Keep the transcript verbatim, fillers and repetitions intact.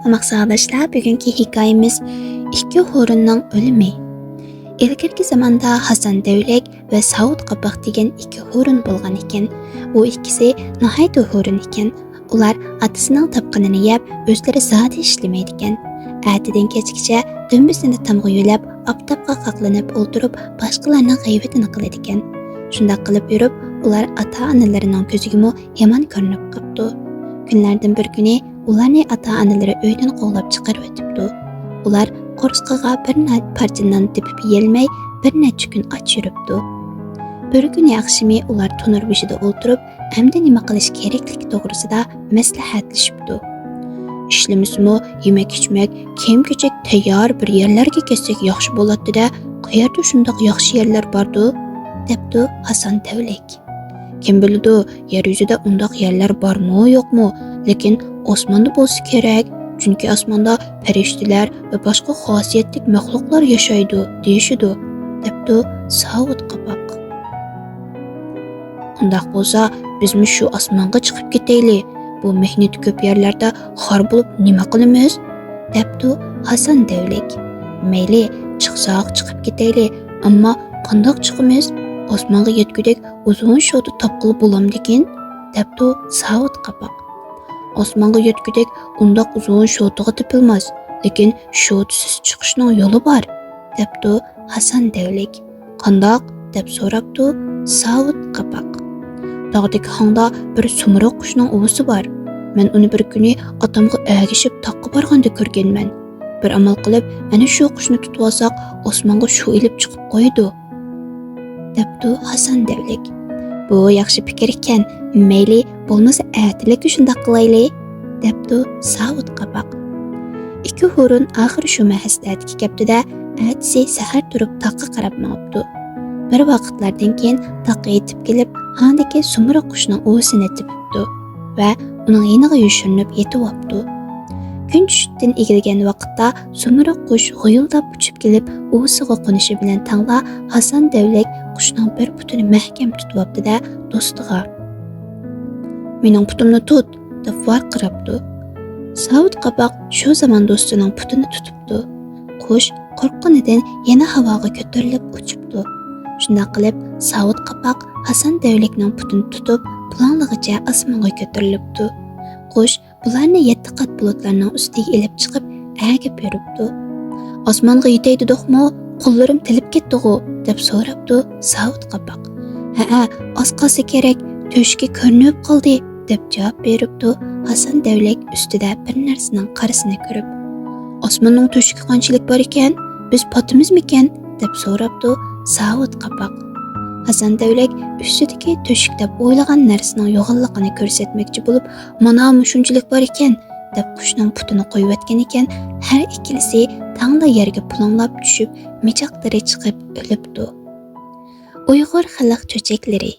ئوماق ساۋاقداشلار، بۈگۈنكى ھېكايىمىز ئىككى ھۇرۇننىڭ ئۆلۈمى. ئىلگىرىكى زاماندا ھاسان دەۋلەك ۋە ساۋۇت قاپاق دېگەن ئىككى ھۇرۇن بولغان ئىكەن. ئۇ ئىككىسى ناھايىتى ھۇرۇن ئىكەن. ئۇلار ئاتىسىنىڭ تاپقىنىنى يەپ، ئۆزلىرى زادى ئىشلىمەيدىكەن. ئەتىدىن كەچكىچە دۈمبىسىنى تامغا يۆلەپ، ئاپتاپقا قاقلىنىپ ئولتۇرۇپ، باشقىلارنىڭ غەيۋىتىنى قىلىدىكەن. شۇنداق قىلىپ يۈرۈپ، ئۇلار ئاتا-ئانىلىرىنىڭ كۆزىگىمۇ يامان كۆرۈنۈپ قاپتۇ. كۈنلەردىن بىر كۈنى ئۇلارنى ئاتا-ئانىلىرى ئۆيدىن قوغلاپ چىقىرىۋېتىپتۇ. ئۇلار قورسىقىغا بىر نە-، پارچە نان تېپىپ يېيەلمەي، بىر نەچچە كۈن ئاچ يۈرۈپتۇ. بىر كۈنى ئاخشىمى ئۇلار تونۇر بېشىدا ئولتۇرۇپ، ئەمدى نېمە قىلىش كېرەكلىكى توغرىسىدا مەسلىھەتلىشىپتۇ. «ئىشلىمىسىمۇ، يېمەك-ئىچمەك، كىيىم-كېچەك تەييار بىر يەرلەرگە كەتسەك ياخشى بولاتتى-دە، قەيەردە شۇنداق ياخشى يەرلەر باردۇ؟» دەپتۇ ھاسان دەۋلەك. «كىم بىلىدۇ، يەر يۈزىدە ئۇنداق يەرلەر بارمۇ، يوقمۇ؟ لېكىن ئاسماندا بولسا كېرەك، چۈنكى ئاسماندا پەرىشتىلەر ۋە باشقا خاسىيەتلىك مەخلۇقلار ياشايدۇ، دېيىشىدۇ»، دەپتۇ ساۋۇت قاپاق. «ئۇنداق بولسا، بىزمۇ شۇ ئاسمانغا چىقىپ كېتەيلى. بۇ مېھنىتى كۆپ يەرلەردە خار بولۇپ نېمە قىلىمىز؟» دەپتۇ ھاسان دەۋلەك. «مەيلى، چىقساق چىقىپ كېتەيلى، ئەمما قانداق چىقىمىز؟ ئاسمانغا يەتكۈدەك ئۇزۇن شوتا تاپقىلى بولامدىكىن؟» دەپتۇ ساۋۇت قاپاق. «ئاسمانغا يەتكۈدەك ئۇنداق ئۇزۇن شوتىغا تېپىلماس، لېكىن شوتىسىز چىقىشنىڭ يولى بار»، دەپتۇ ھاسان دەۋلەك. «قانداق؟» دەپ سوراپتۇ ساۋۇت قاپاق. «تاغدىكى خاڭدا بىر سۇمرۇغ قۇشنىڭ ئۇۋىسى بار. مەن ئۇنى بىر كۈنى ئاتامغا ئەگىشىپ تاغقا بارغاندا كۆرگەنمەن. بىر ئامال قىلىپ، ئەنە شۇ قۇشنى تۇتۇۋالساق، ئاسمانغا شۇ ئېلىپ چىقىپ قويىدۇ»، دەپتۇ ھاسان دەۋلەك. «بۇ ياخشى پىكىر ئىكەن، مەيلى، بولمىسا ئەتىلىكلا شۇنداق قىلايلى»، دەپتۇ ساۋۇت قاپاق. ئىككى ھۇرۇن ئاخىرى شۇ مەسلىھەتكە كەپتۇ-دە، ئەتىسى سەھەر تۇرۇپ تاغقا قاراپ مېڭىپتۇ. بىر ۋاقىتلاردىن كېيىن تاغقا يېتىپ كېلىپ، ھاڭدىكى سۇمرۇغ قۇشنىڭ ئۇۋىسىنى تېپىپتۇ ۋە ئۇنىڭ يېنىغا يوشۇرۇنۇپ يېتىۋاپتۇ. كۈن چۈشتىن ئېگىلگەن ۋاقىتتا سۇمرۇغ قۇش غۇيۇلداپ ئۇچۇپ كېلىپ، ئۇۋىسىغا قونۇشى بىلەن تەڭلا ھاسان دەۋلەك قۇشنىڭ بىر پۇتىنى مەھكەم تۇتۇۋاپتۇ-دە، دوستىغا، «مېنىڭ پۇتۇمنى تۇت!» دەپ ۋارقىراپتۇ. ساۋۇت قاپاق شۇ زامان دوستىنىڭ پۇتىنى تۇتۇپتۇ. قۇش قورققىنىدىن يەنە ھاۋاغا كۆتۈرۈلۈپ ئۇچۇپتۇ. شۇنداق قىلىپ، ساۋۇت قاپاق ھاسان دەۋلەكنىڭ پۇتىنى تۇتۇپ، پۇلاڭلىغىچە ئاسمانغا كۆتۈرۈلۈپتۇ. قۇش بۇلارنى يەتتە قات بۇلۇتلارنىڭ ئۈستىگە ئېلىپ چىقىپ، ئەگىپ يۈرۈپتۇ. «ئاسمانغا يېتەي دېدۇقمۇ، قوللىرىم تېلىپ كەتتىغۇ؟» دەپ سوراپتۇ ساۋۇت قاپاق. «ھەئە، ئاز قالسا كېرەك، تۆشۈكى كۆرۈنۈپ قالدى» دەپ جاۋاب بېرىپتۇ ھاسان دەۋلەك ئۈستىدە بىر نەرسىنىڭ قارىسىنى كۆرۈپ. «ئاسماننىڭ تۆشۈكى قانچىلىك بار ئىكەن؟ بىز پاتىمىزمىكەن؟» دەپ سوراپتۇ ساۋۇت قاپاق. ھاسان دەۋلەك ئۈستىدىكى تۆشۈك دەپ ئويلىغان نەرسىنىڭ يوغانلىقىنى كۆرسەتمەكچى بولۇپ، «مانا مۇشۇنچىلىك بار ئىكەن» دەپ قۇشنىڭ پۇتىنى قويۇۋەتكەنىكەن، ھەر ئىككىلىسى تەڭلا يەرگە پۇلاڭلاپ چۈشۈپ، مىجەقلىرى چىقىپ ئۆلۈپتۇ. ئۇيغۇر خەلق چۆچەكلىرى.